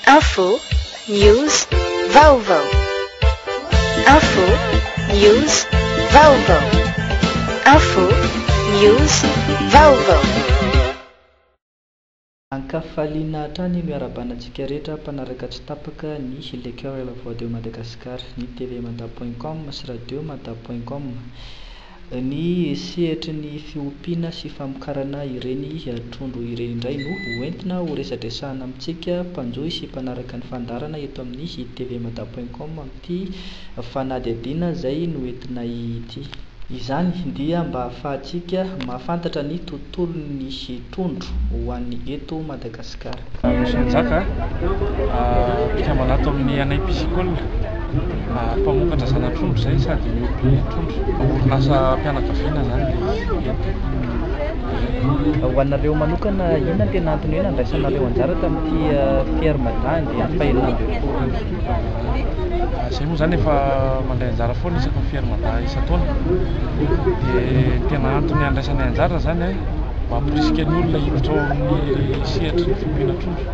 Info, News, Vaovao. Info, News, Vaovao. Info, News, Vaovao. Ankafaliana hatrany no iarahabana antsika rehetra mpanaraka tsy tapaka ny Le Coeur et la Voix de Madagascar, ny tvmada point com sy radio mada point com. Ny sehatry ny fiompiana sy famokarana ireny trondro ireny indray no hoentina ho resadresahana amintsika mpanjohy sy mpanaraka ny fandaharana eto amin'ny tvmada point com amin'ity fanadihadiana izay noentinay ity. Izany dia mba hahafahantsika mahafantatra ny tontolon'ny trondro ho an'ny eto Madagasikara. Nosy Manjaka, mpikambana ato amin'ny Anay Piscicole, mpamokatra zana-trondro izay sady miompy trondro. Orinasam-pianakaviana izany ilay izy eto. Ho anareo manokana, inona no tena antony hoe nandraisanareo anjara tamin'ity Fier Mada andiany faha-26 ity? Izay moa izany efa mandray anjara foana isaky ny Fier Mada isan-taona. Dia ny tena antony andraisanay anjara izany mba hamporisika ny olona hiditra ao amin'ny sehatry ny fiompiana trondro.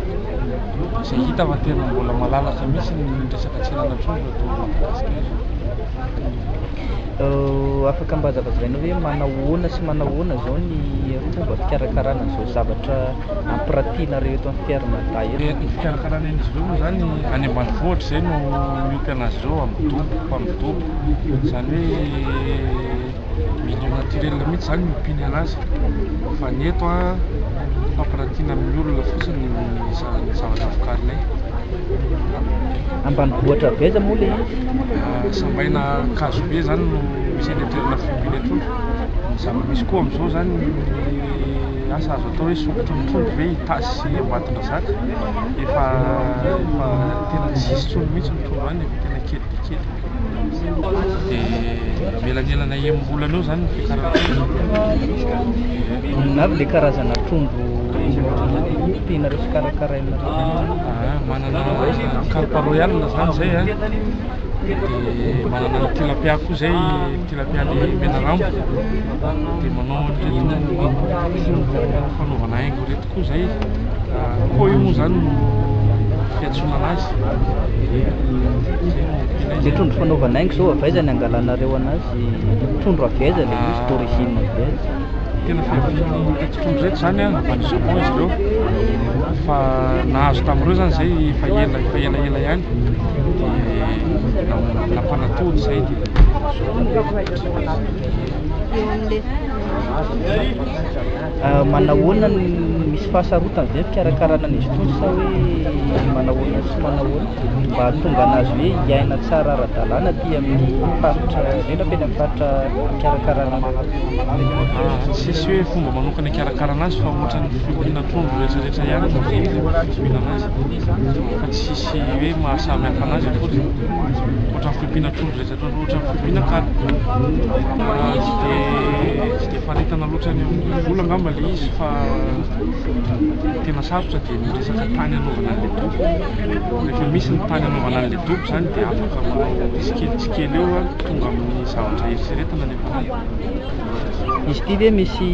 Izay hita fa tena mbola malalaka mihitsy ny resaka tsenana trondro eto Madagasikara. Afaka mba hazavaina hoe manahoana sy manahoana izao ny fomba fikarakarana an'izao zavatra ampiratianareo eto amin'ny Fier Mada eto? Ny fikarakarana an'izy ireo moa izany any ambanivohitra izay no miompy anazy ireo amin'ny dobo, amin'ny dobo. Izany hoe milieu naturel mihitsy izany no ompiany anazy. Fa ny eto fampiratiana amin'ny olona fotsiny ny zavatra vokarinay. Ambanivohitra avy aiza moa ilay izy? Sambaina Ankazobe izany no misy any an-toerana fiompiana trondro. Ny zava-misy koa amin'izao izany ny asa azo atao hoe sokotry ny trondro ve Itasy sy Ambatondrazaka efa efa tena tsisy intsony mihitsy ny trondro any, efa tena kely dia kely. Dia mielanelana enim-bolana eo izany ny fiakarana trondro. Inona avy ilay karazana trondro ompianareo sy karakarainareo? Manana carpe royal izany izay an, dia manana ny tilapia koa izay, tilapia ilay mena rambo, dia manao an'ireto trondro fanaovana haingo ireto koa izay, koa io moa izany no fiantsoana anazy. Izay no ompianay. Ilay trondro fanaovana haingo izao avy aiza ny angalanareo anazy? Trondro avy aiza ilay izy, d'origine avy aiza? Tena fiavian'ireto trondro ireto izany avy any Japon izy ireo, fa nahazo tamin'ireo izany izay efa ela efa elaela ihany, dia nampanatody izay dia Manahoana ny misy fahasarotana ve ny fikarakarana an'izy itony sa hoe manahoana sy manahoana mba hahatonga anazy hoe hiaina tsara ara-dalàna aty amin'ny faritra, indrindra fa eny amin'ny faritra fikarakarana anazy? Tsisy hoe fomba manokana hikarakarana azy fa ohatran'ny fiompiana trondro rehetrarehetra ihany no fiompiana anazy fa tsisy hoe mahasamy hafa anazy akory, ohatran'ny fiompiana trondro rehetrarehetra, ohatran'ny fiompiana kaly. Tsy dia faritana loatra any amin'ny vola angamba ilay izy fa tena sarotra dia ny resaka tany anaovana an'ilay dobo. Rehefa misy ny tany anaovana an'ilay dobo izany dia afaka manao tsikelikely eo tonga amin'ny zavatra eritreretina nefa. Izy ity ve misy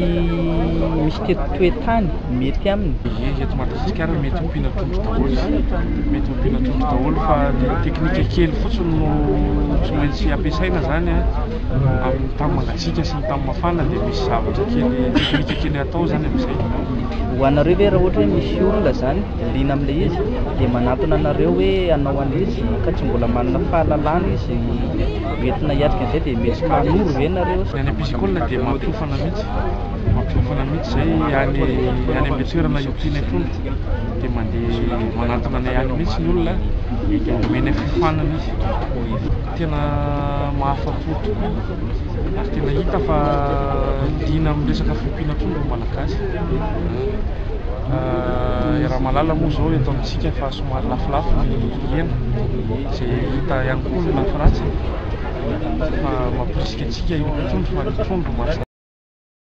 misy toe-tany mety aminy? Ie, eto Madagasikara mety ompiana trondro daholo, mety ompiana trondro daholo fa ny teknika kely fotsiny no tsy maintsy ampiasaina izany amin'ny tany mangatsiaka sy ny tany mafana dia misy zavatra kely, teknika kely atao izany amin'izay. Ho anareo ve raha ohatra hoe misy olona izany liana amin'ilay izy dia manatona anareo hoe hanao an'ilay izy ka tsy mbola manana fahalalana izy hoentina hiatrika an'izay dia mety manoro ve nareo? Ny any am-piscole dia mampiofana mihitsy, mampiofana mihitsy izay any any amin'ilay toerana iompianay trondro dia mandeha manantona anay any mihitsy ny olona dia omenay fiofanana izy. Tena mahafa-po tokoa ary tena hita fa liana amin'ny resaka fiompiana trondro ny Malagasy. Iaraha-mahalala moa izao eto amintsika fa somary lafolafo ny hena, izay hita ihany koa ny lafy ratsiny fa mamporisika antsika hiompy trondro fa ny trondro mahasalama.